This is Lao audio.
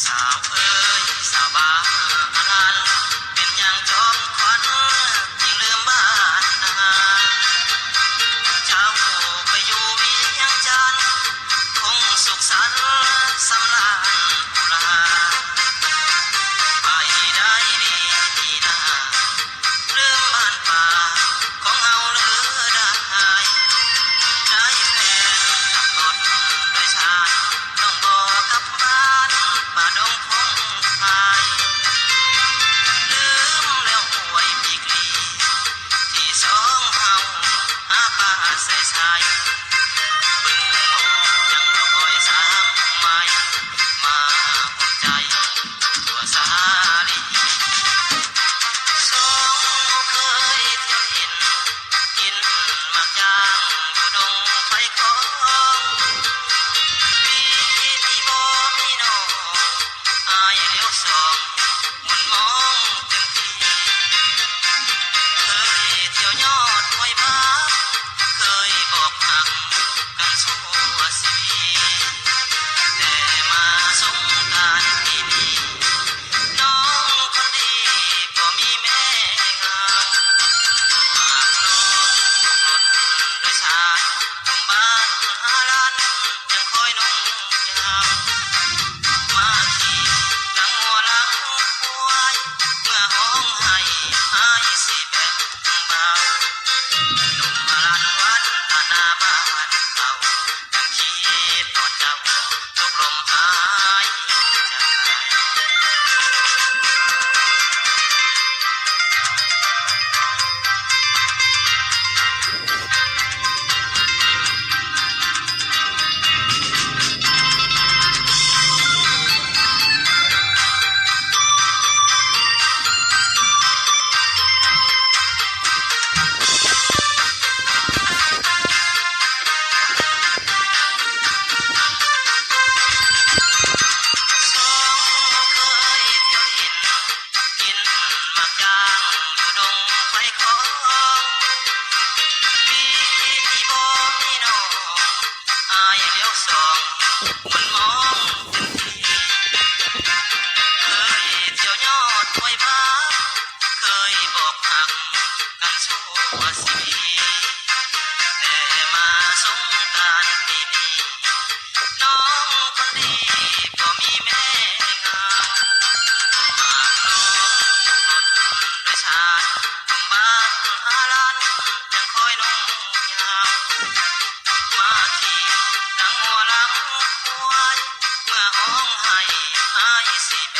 ສາວເອີຍ ສາວບ້ານອາລານ ເປັນຫຍັງຈອມຂວັນຈຶ່ງລືມບ້ານນາ? ເຈົ້າໄປຢູ່ວຽງຈັນ ຄົງສຸກສັນສຳລານພຸລາ ໄປໄດ້ດີນາ ລືມບ້ານປ່າຂອງເຮົາເລີໄດ້ ໄດ້ແລ່ນຂັບລົດໂດຍສານ ນ້ອງບໍ່ກັບບ້ານ ປ່າດົງພົງພາຍ ລືມແລ້ວຫ້ວຍປີກລີ ທີ່ສອງເຮົາຫາປາໃສ່ຊາຍ ເບິ່ງມອງຍັງລອຍສາມໄມ ມາຫົວໃຈຕົວສາລີ ສອງເຄີຍທ່ຽວຫຼິ້ນ ກິນໝາກຈາງຢູ່ດົງໄຟຂອງ ມີທີ່ບໍ່ມີນ້ອງ ອາຍຫຼຽວສອງ ໝຸນມອງເຕັມທີ່ ເຄີຍທ່ຽວຍອດຫ້ວຍບາ ເຄີຍບອກຮັກກັນຊົ່ວຊີວິດ ແຕ່ມາສົງການປີນີ້ ນ້ອງຄົນດີບໍ່ມີແມ່ງາມ ມານອນລົດໂດຍສານ ໂຮງບານອາລັນ ຍັງຄອຍນຸ່ງຍາມ ມາຂີ່ຫຼັງງົວຫຼັງຄວາຍ ເມື່ອຮ້ອງໄຫ້ ອ້າຍຊິແບ່ງບາງ ໜຸ່ມອາລັນວັດຕະນາບ້ານເກົ່າ ຍັງຄິດຮອດເຈົ້າ ຕົກລົມຫາຍໃຈ. ສອງເຄີຍທ່ຽວຫຼິ້ນ ກິນໝາກຈາງຢູ່ດົງໄຟຂອງ ມີທີ່ບໍ່ມີນ້ອງ ອາຍຫຼຽວສອງ ໝຸນມອງເຕັມທີ່ ເຄີຍທ່ຽວຍອດຫ້ວຍບາ ເຄີຍບອກຮັກກັນຊົ່ວຊີວິດ ແຕ່ມາສົງການປີນີ້ ນ້ອງຄົນດີບໍ່ມີແມ່ງາມ ມານອນລົດໂດຍສານ ໂຮງບານອາລັນ ຍັງຄອຍນຸ່ງຍາມ ມາຂີ່ຫຼັງງົວຫຼັງຄວາຍ ເມື່ອຮ້ອງໄຫ້ ອ້າຍຊິແບ